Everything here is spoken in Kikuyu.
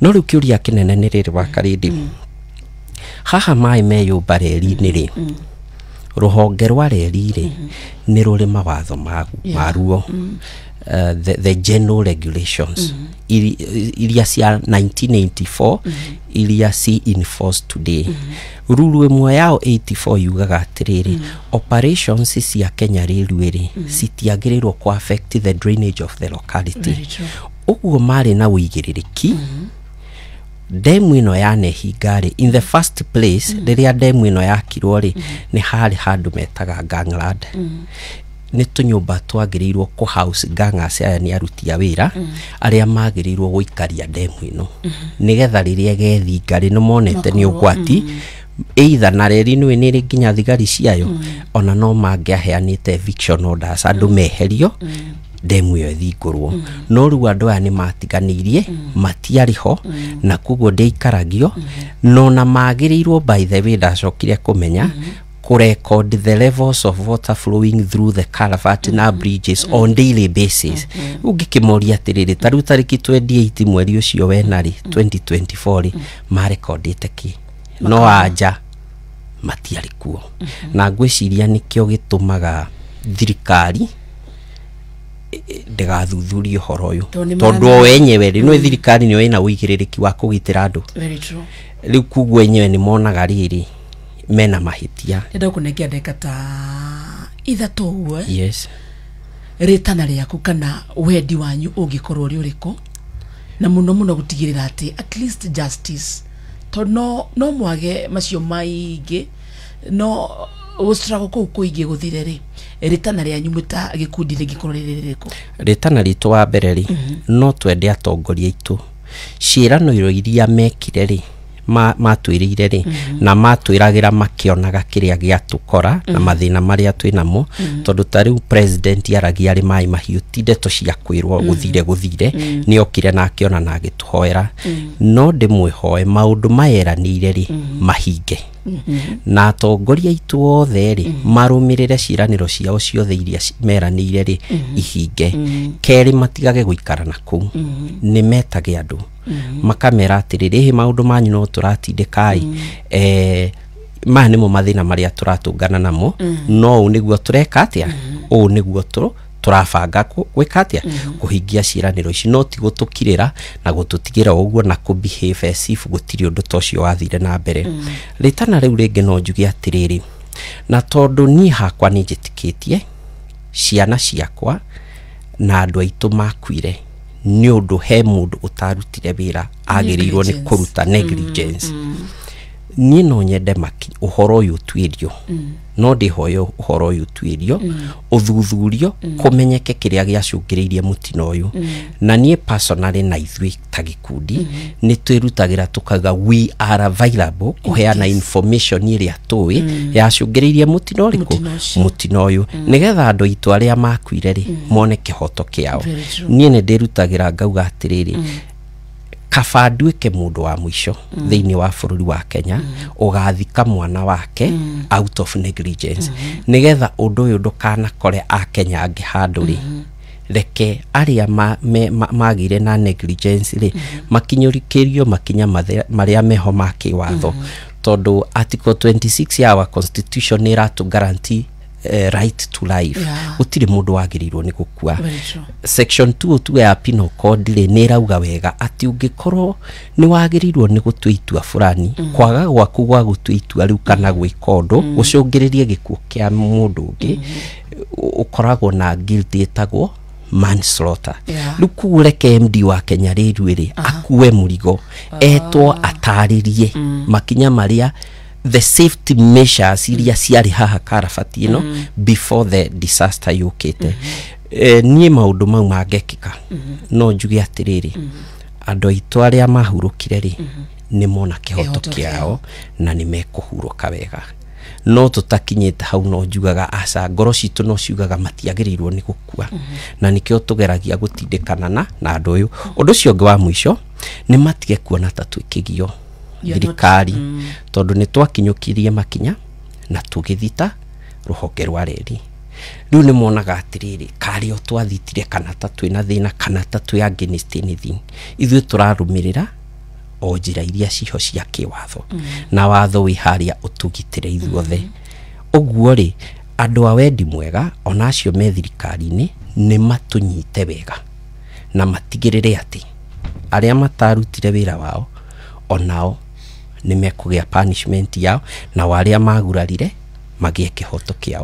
No rĩu kĩũria kĩnene nĩ rĩrĩ, wa Karĩndĩ, haha maĩ meyũmba reri-inĩ rĩ, rũhonge rwa reri rĩ, nĩ rũrĩ mawatho maruo, the general regulations iria cia 1984 iria ci in force today. Ruru ĩmwe yao 84 yugaga atĩrĩrĩ, operations cia Kenya Railway rĩ, citiagĩrĩirwo ku affect the drainage of the locality. Very true. Ũguo marĩ na ũigĩrĩrĩki ndemu ĩno yanehinga rĩ, in the first place, rĩrĩa ndemu ĩno yakirwo rĩ, nĩ harĩ handũ metaga gangland, nĩ tũnyũmba twagĩrĩirwo kũ house gangers. Aya nĩ aruti a wĩra arĩa magĩrĩirwo gũikaria ndemu ĩno, nĩgetha rĩrĩa ĩgethinga rĩ, nĩ monete nĩ ũgwati either na reri nĩ nĩ nginya thigari ciayo, ona no mangĩaheanĩte eviction orders, andũ meherio, ndemu ĩyo ĩthingũrwo. No rĩu andũ aya nĩ matiganĩirie, matiarĩ ho, na koguo ndĩaikaragio no na magĩrĩirwo. By the way, ndacokire kũmenya kũrecord the levels of water flowing through the culvert na bridges on daily basis. Rĩu ngĩkĩmoria atĩrĩrĩ, ta rĩu tarĩki 28 mweri ũcio wena rĩ, 2024 rĩ, marekondĩte kĩ? No anja matiarĩ kuo. Na ngwĩciria nĩkĩo gĩtũmaga thirikari ndĩgathuthurie ũhoro ũyũ, Tondũ nĩ tondũ o enyewe rĩ, nĩ thirikari nĩyo ĩna ũigĩrĩrĩki wa kũgitĩra andũ. Very true. Rĩu koguo enyewe nĩ monaga rĩrĩ mena mahĩtia. Ndenda kũnengera ndagĩka ta 3 ũguo, eh? Yes. Rĩtana rĩaku kana wendi wanyu ũngĩkorwo ũrĩ ũrĩkũ, na mũno mũno gũtigĩrĩra atĩ at least justice, tondũ no mwage macio maingĩ, no gũstruggle kũu kũingĩ gũthire rĩ, rĩtana rĩanyu mwĩ ta gĩkundi rĩngĩkorwo rĩrĩ rĩrĩkũ? Rĩtana ritũ wa mbere rĩ, no twende atongoria aitũ ciĩranĩro iria mekire rĩ, matwĩrĩire rĩ, na matwĩragĩra makĩonaga kĩrĩa gĩatũkora na mathĩna marĩa twĩ namo, tondũ ta rĩu president aragia arĩ maĩ mahiũ, ti ndeto cia kwĩrwo gũthire gũthire, nĩ okire na akĩona na agĩtũhoera. No ndĩmwĩhoe maũndũ mayeranĩire rĩ, mahinge, na atongoria aitũ othe rĩ, marũmĩrĩre ciĩranĩro ciao ciothe iria meranĩire rĩ, ihinge. Kerĩ, matigage gũikara na kũu, nĩ metage andũ makamera atĩrĩrĩ, ĩhĩ, maũndũ manyu no tũratindĩka ĩ, maya nĩmo mathĩna marĩa tũratũngana namo, no ũũ nĩguo tũreka atĩa, ũũ nĩguo tũrabanga gwĩka atĩa, kũhingia ciĩranĩro ici, no ti gũtũkirĩra na gũtũtigĩra ũguo na kũ behave as if gũtirĩ ũndũ ta ũcio wathire na mbere. Rĩtana rĩu rĩngĩ no njuge atĩrĩrĩ, na tondũ niĩ hakwa nĩ njĩtĩkĩtie ciana ciakwa na andũ aitũ makuire nĩ ũndũ he mũndũ ũtarutire wĩra agĩrĩirwo nĩ Negligence. kũruta, negligence. Niĩ no nyende maki ũhoro ũyũ ũtuĩrio, no ndĩhoye ũhoro ũyũ ũtuĩrio, ũthuthurio, kũmenyeke kĩrĩa gĩacũngĩrĩirie mũtino ũyũ. Na niĩ personally na ithuĩ ta gĩkundi nĩ twĩrutagĩra tukauga we are available kũheana information ĩrĩa tũĩ yacũngĩrĩirie mũtino ũrĩkũ. Mũtino ũcio. Mũtino ũyũ, nĩgetha andũ aitũ arĩa makuire rĩ, mone kĩhoto kĩao. Very true. Niĩ nĩ ndĩrutagĩra ngauga atĩrĩrĩ, kaba nduĩke mũndũ wa mũico thĩinĩ wa bũrũri wa Kenya ũgathika mwana wake out of negligence, nĩgetha ũndũ ũyũ ndũkanakore akenya angĩ handũ rĩ. Reke arĩa magĩire na negligence rĩ, makinyũrĩkĩrio makinya marĩa meho ma kĩwatho, tondũ article 26 ya our constitution nĩ ĩratũ guarantee right to life. Gũtirĩ mũndũ wagĩrĩirwo nĩ gũkua. Very true. Section 202 ya penal code rĩ, nĩ ĩrauga wega atĩ ũngĩkorwo nĩ wagĩrĩirwo nĩ gũtua itua fulani, kwaga gwaku gwa gũtua itua rĩu kana gwĩka ũndũ gũcũngĩrĩrie gĩkuũ kĩa mũndũ ũngĩ, ũkoragwo na guilt ĩtagwo manslaughter. Rĩu koguo reke MD wa Kenya Railway rĩ, akue mũrigo, etwo atarĩrie makinya marĩa, the safety measures iria ciarĩ haha karabati ĩno before the disaster yũkĩte. Niĩ maũndũ mau mangĩkĩka, no njuge atĩrĩrĩ, andũ aitũ arĩa mahurũkire rĩ, nĩ mona kĩhoto Kĩhoto. kĩao na nĩ mekũhurũka wega. No tũtakinyĩte hau, no njugaga aca, ngoro citũ no ciugaga matiagĩrĩirwo nĩ gũkua, na nĩkĩo tũgeragia gũtindĩkana na andũ ũyũ. Ũndũ ũcio ũngĩ wa mũico, nĩ matige kuona ta twĩkĩgio You're not- thirikari, tondũ nĩ twakinyũkirie makinya na tũgĩthita rũhonge rwa reri. Rĩu nĩ monaga atĩrĩrĩ, karĩ o twathitire kana ta twĩna thĩna kana ta twĩ against anything. Ithuĩ tũrarũmĩrĩra O njĩra iria ciho cia kĩwatho, na watho wĩ harĩa ũtũgitĩre ithuothe. Ũguo rĩ, andũ a wendi mwega ona acio me thirikari-inĩ nĩ matũnyite wega na matigĩrĩre atĩ arĩa matarutire wĩra wao onao nĩ mekũgĩa punishment yao, nao arĩa magurarire magĩe kĩhoto kĩao.